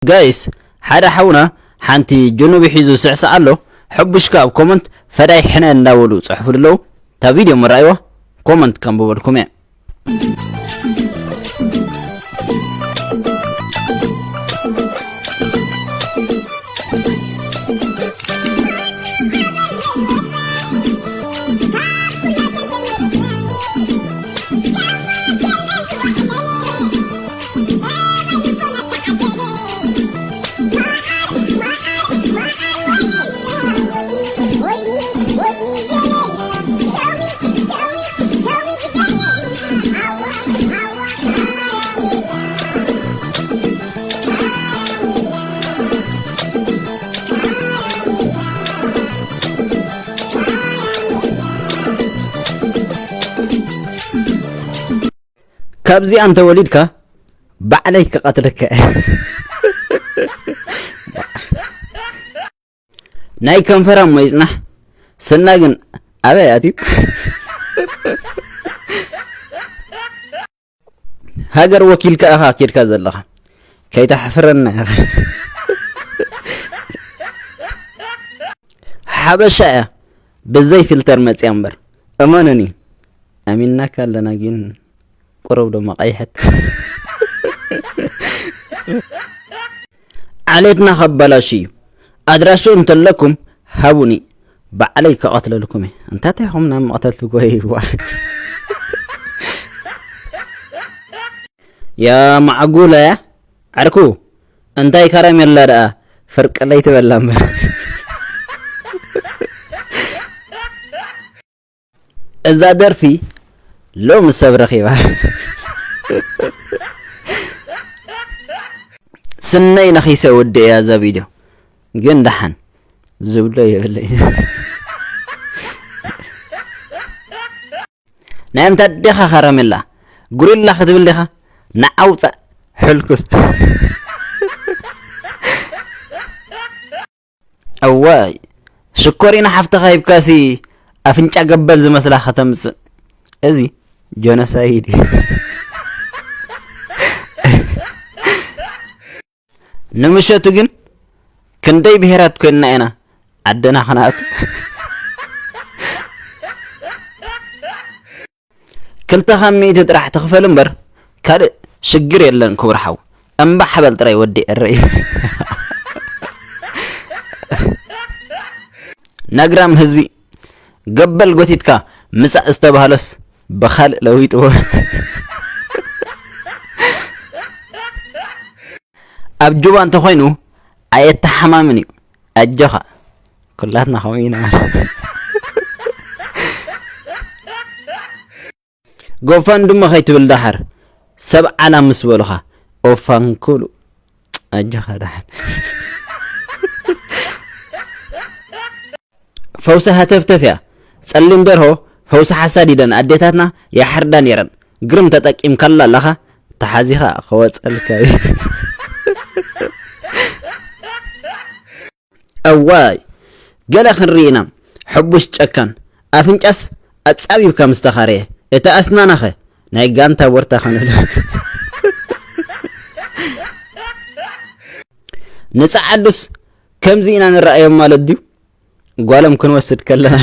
ጋይስ፣ ሓደ ሓውና ሓንቲ ጅኑቢ ሒዙ ስዕስዕ ኣሎ። ሕቡሽካ ኣብ ኮመንት ፈዳይ ሕነ እንዳበሉ ጽሕፉ ኣለዉ። እታ ቪድዮ ምረኣይዋ ኮመንት ከንብበልኩም እየ። ካብዚኣ እንተወሊድካ ባዕለይ ክቐትለካ እየ። ናይ ከንፈራ እሞ ይጽናሕ፣ ስና ግን ኣበይ ኣትዩ? ሃገር ወኪልካ ኢኻ ኬድካ ዘለኻ፣ ከይተሕፍረና ኢኻ። ሓበሻ እያ ብዘይ ፊልተር መጽያ እምበር፣ እመኑኒ፣ ኣሚንናካ ኣለና ግን ቁሩብ ደሞ ቀይሐት። ዓሌትና ከባላሽ እዩ። ኣድራሹ እንተለኩም ሃቡኒ፣ ባዕለይ ከቐትለልኩም እየ። እንታታይ ኹም ናብ መቕተል ትጎይዋ? ያ ማዕጉለ፣ ያ ዓርኩ፣ እንታይ ካራሜላ ደኣ ፈርቀለይ ትበላ እምበር። እዛ ደርፊ ሎሚ ሰብ ረኺባ። ስነይ ነኺሰ ወዲእያ እዛ ቪድዮ፣ ግን ደሓን ዝብሎ የብለይ። ናይ ኣንታ ዴኻ ካራሜላ፣ ጉሪላ ክትብል ዲኻ? ንዓውፃእ ሕልኩስ። እዋይ፣ ሽኮሪና ሓፍትኻ ሂብካሲ ኣፍንጫ ገበል ዝመስላ ከተምጽእ። እዚ ጆኖሳይድ እዩ። ንምሸቱ ግን ክንደይ ብሄራት ኮይንና ኢና ዓድና ክነኣቱ። ክልተ ካብ ሚእቲ ጥራሕ ትኽፈል እምበር ካልእ ሽግር የለን ክቡር ሓው። እምባ ሓበል ጥራይ ወዲ ኤረይ። ነግራም ህዝቢ ገበል ጎቲትካ ምጻእ ዝተባህለስ ብኻልእ ለዊጥዎ። ኣብ ጁባ እንተኾይኑ ኣየተሓማምን እዩ። ኣጆኻ፣ ኩላትና ከምኡ ኢና። ጎፋንድመ ከይትብል ደሓር ሰብ ዓላ ምስ በሉኻ ኦፋንኩሉ ኣጆኻ ደሓን። ፈውሲ ሃተፍተፍ እያ ጸሊም ደርሆ። ፈውሲ ሓሳድ ኢደን ኣዴታትና ይሓርዳ ነይረን። ግርም ተጠቂምካላ ኣለኻ ተሓዚኻ ክወጸልካ እዩ። እዋይ ገለ ክንርኢ ኢና። ሕቡሽ ጨካን ኣፍንጫስ ኣጻቢብካ ምስ ተኻረየ፣ እቲ ኣስናናኸ ናይ ጋንታ ቦርታ ኸነሉ። ንጸዓዱስ ከምዚ ኢና ንረኣዮም ማለት ድዩ? ጓሎም ክንወስድ ከለና።